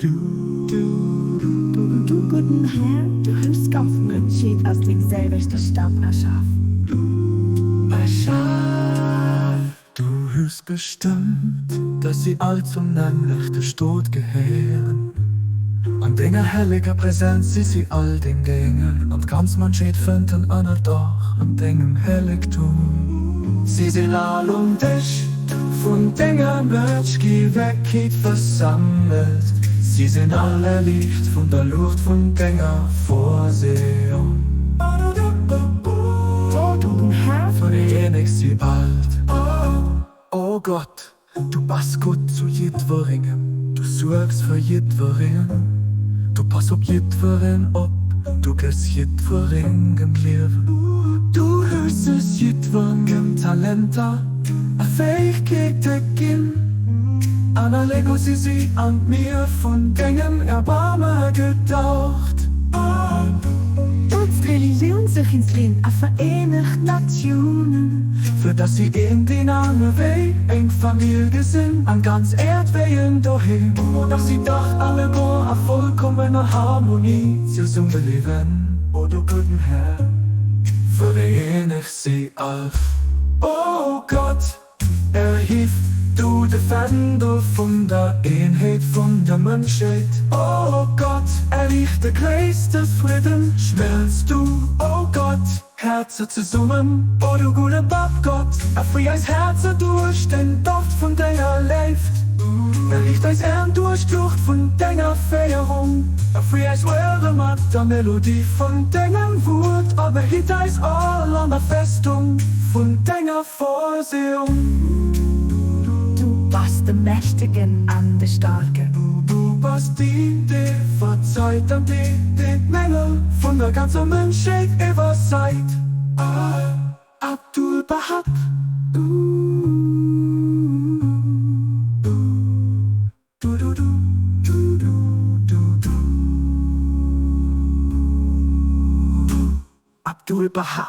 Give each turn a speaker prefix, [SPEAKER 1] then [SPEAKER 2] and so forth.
[SPEAKER 1] Du gudden Här, du hues d'ganz Mënschheet aus deem selwechte Staub erschaf.
[SPEAKER 2] Du hues bestëmmt, dass si all zum nämmlechte Stot gehéieren. An denger helleger Präsenz si si all deng Dénger, an d'ganz Mënschheet fënnt en Ënnerdach an dengem Hellegtum. Si sinn all um Dësch vun denger Mëtschgiwegkeet versammelt, si sinn all erliicht vun der Luucht vun denger Vorsehung. Vereeneg si bald, o Gott, du bass gutt zu jiddwerengem, du suergs fir jiddwereen, du pass op jiddwereen op, du gëss jiddwerengem d'Liewen. Du hues es jiddwerengem Talenter a Fäegkeete ginn, an alleguer si si an d'Mier vun dengem Erbaarme gedaucht.
[SPEAKER 1] Dotz d'Relioun sech ins Linn a vereenegt Natiounen.
[SPEAKER 2] Fir dass si een deen anere wéi eng Famill gesinn an d'ganz Äerd wéi en Doheem. O dass si dach alleguer a vollkommener Harmonie zesumme liewen. O du gudden Här, vereeneg si all. O Gott, erhief du de Fändel vun der Eenheet vun der Mënschheet. O Gott, erriicht de gréisste Fridden, schmëlz du, o Gott, Häerzer zesummen. O du gudde Papp Gott, erfréi eis Häerzer duerch den Doft vun denger Léift. Erliicht eis Äerm duerch d'Luucht vun denger Féierung. Erfréi eis Ouere mat der Melodie vun dengem Wuert a behitt eis all an der Festung vun denger Vorsehung.
[SPEAKER 1] Du bass de Mächtegen an de Staarken.
[SPEAKER 2] Du bass deen, dee verzeit an deen, deen d'Mängel vun der ganzer Mënschheet iwwersait. Abdul Bahá. Abdul Bahá.